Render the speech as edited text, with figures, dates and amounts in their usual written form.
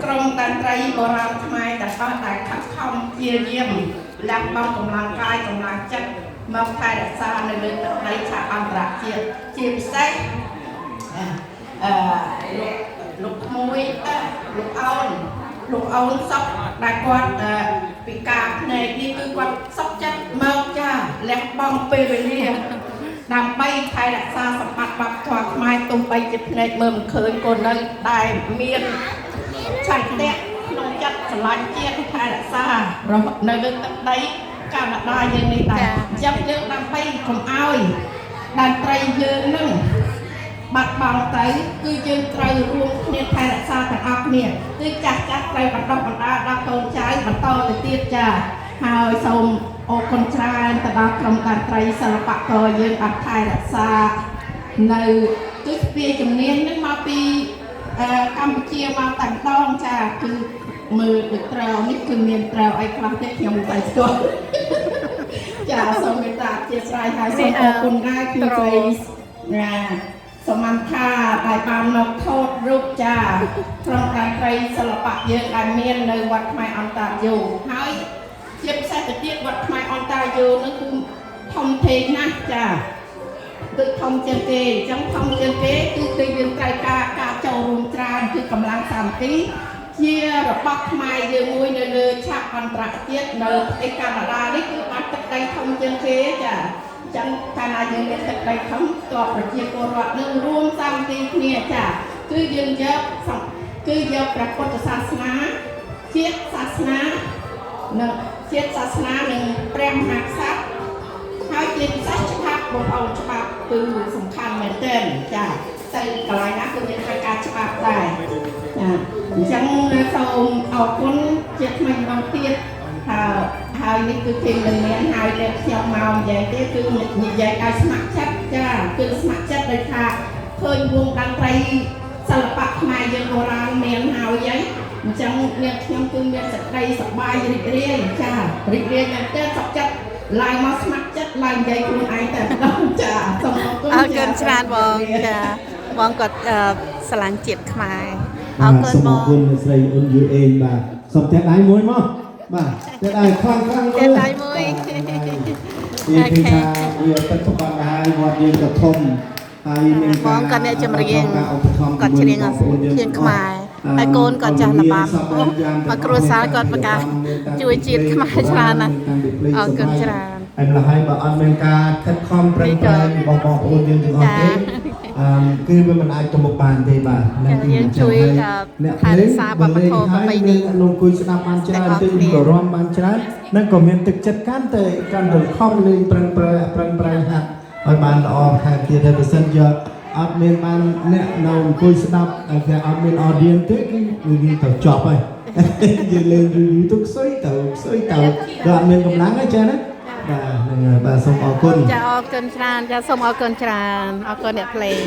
ក្រុមតន្ត្រីបុរាណខ្មែរទាំងអស់ដែលខិតខំព្យាយាមលះបង់កម្លាំងកាយកម្លាំងចិត្តមកថែរក្សានៅលើទឹកដីឆាកអន្តរជាតិជាពិសេសអឺលោកលោកក្មួយអឺលោកអូនលោកអូនសុកដែលគាត់ពិការភ្នែកនេះគឺគាត់សុកចិត្តមកចាលះបង់ពេលវេលា ដើម្បីថែរក្សាសម្បត្តិវប្បធម៌ខ្មែរទោះបីជាភ្នែកមើលមិនឃើញក៏នៅតែមានឆន្ទៈក្នុងចិត្តស្រឡាញ់ជាតិថែរក្សារហូតនៅលើទឹកដីកាណាដាយើងនេះដែរអញ្ចឹងយើងដើម្បីកុំឲ្យតន្ត្រីយើងនឹងបាត់បង់ទៅគឺយើងត្រូវរួមគ្នាថែរក្សាទាំងអស់គ្នាគឺចាស់ចាស់ត្រូវបណ្ដុះបណ្ដាលដល់កូនចៅបន្តទៅទៀតចាហើយសូមអរគុណច្រើនទៅដល់ក្រុមតន្ត្រីសិល្បករយើងបានថែរក្សានៅគឺស្ពាយជំនាញនឹងមកពីកម្ពុជាមកតែម្ដងចាគឺមើលដូចត្រូវនេះគឺមានត្រូវអីខ្លះទេខ្ញុំមិនតែស្គាល់ ចាសូមមេត្តាអធ្យាស្រ័យហើយសូមអរគុណដែរគឺស្រីណាសមន្តាដែលបានមកថតរូបចាក្រុមតន្ត្រីសិល្បៈយើងដែលមាននៅវត្តខ្មែរអន្តរយោហើយជាពិសេសទៅទៀតវត្តខ្មែរអន្តរយោនឹងគឺធំធេងណាស់ចាគឺធំជាងគេអញ្ចឹងធំជាងគេគឺគឺយើងត្រូវការការចូលរួមច្រើនគឺកម្លាំងសាមគ្គីជារបស់ខ្មែរយើងមួយនៅលើឆាកអន្តរជាតិនៅប្រទេសកាណាដានេះគឺបានទឹកដីធំជាងគេចាអញ្ចឹងកាលណាយើងមានទឹកដីធំតបប្រជាពលរដ្ឋនឹងរួមសាមគ្គីគ្នាចាគឺយើងយកគឺយកព្រះពុទ្ធសាសនាជាតិសាសនានិងជាតិសាសនានិងព្រះមហាក្សត្រ ហើយជាពិសេសច្បាប់បងប្អូនច្បាប់គឺសំខាន់មែនទែនចាទៅកន្លែងណាគឺយើងត្រូវការច្បាប់ដែរចាអញ្ចឹងសូមអរគុណជាថ្មីម្ដងទៀតហើយហើយនេះគឺគេមិនមានហើយតែខ្ញុំមកនិយាយទេគឺនិយាយឲ្យស្ម័គ្រចិត្តចាគឺស្ម័គ្រចិត្តដោយថាឃើញវងតន្ត្រីសិល្បៈខ្មែរយើងបុរាណមានហើយហីអញ្ចឹងនាងខ្ញុំគឺមានសេចក្តីសប្បាយរីករាយចារីករាយមែនទែនសុខចិត្តឡើងមកស្ម័គ្រចិត្តឡើងនិយាយខ្លួនឯងតែម្ដងចាសូមអរគុណ អរគុណច្រើនបងចាបងគាត់ស្រឡាញ់ជាតិខ្មែរអរគុណ សូម ប អรงគុណអ្នកស្រីអ៊ុនយូអេងបាទសូមទះដៃមួយមកបាទទះដៃខ្លាំងខ្លាំង ទះដៃមួយ វាឃើញថាវាពិតប្រាកដហើយវត្តយើងក៏ធំហើយមាន ប ការ ងគាត់អ្នកចម្រៀង ការឧបត្ថម្ភ គាត់ច្រៀង បងប្អូនយើង ភ្លេងខ្មែរហើយកូនគាត់ចាស់ល្បាប់មកគ្រួសារគាត់ប្រកាសជួយជាតិខ្មែរច្រើនណាស់អរគុណច្រើន ហើយម្ល៉េះហើយបើអត់មានការខិតខំប្រឹងប្រែងរបស់បងប្អូនយើងទាំងអស់ទេអឺគឺវាមិនអាចទៅមុខបានទេបាទ ចាយើងជួយ អ្នក ថែរក្សាវប្បធម៌ប្រពៃណី អ្នកលោកអង្គុយស្ដាប់បានច្រើន ទាំងអស់ ទៅ គ្នា ក៏រាំបានច្រើននិងក៏មានទឹកចិត្តកាន់តែកាន់តែខំលេងប្រឹងប្រែងប្រឹងប្រែងហាត់ឲ្យបានល្អថែមទៀតហើយបើសិនជាអត់មានបានអ្នកនៅអង្គុយស្ដាប់តែគេអត់មាន audience ទេគឺវាទៅចប់ហើយ យើងលេងយូរយូរទៅខ្សុយទៅខ្សុយទៅដល់អត់មានកម្លាំងទេចាណាបាទហ្នឹងហើយបាទសូមអរគុណ ចាអរគុណច្រើនចាសូមអរគុណច្រើនអរគុណអ្នកភ្លេង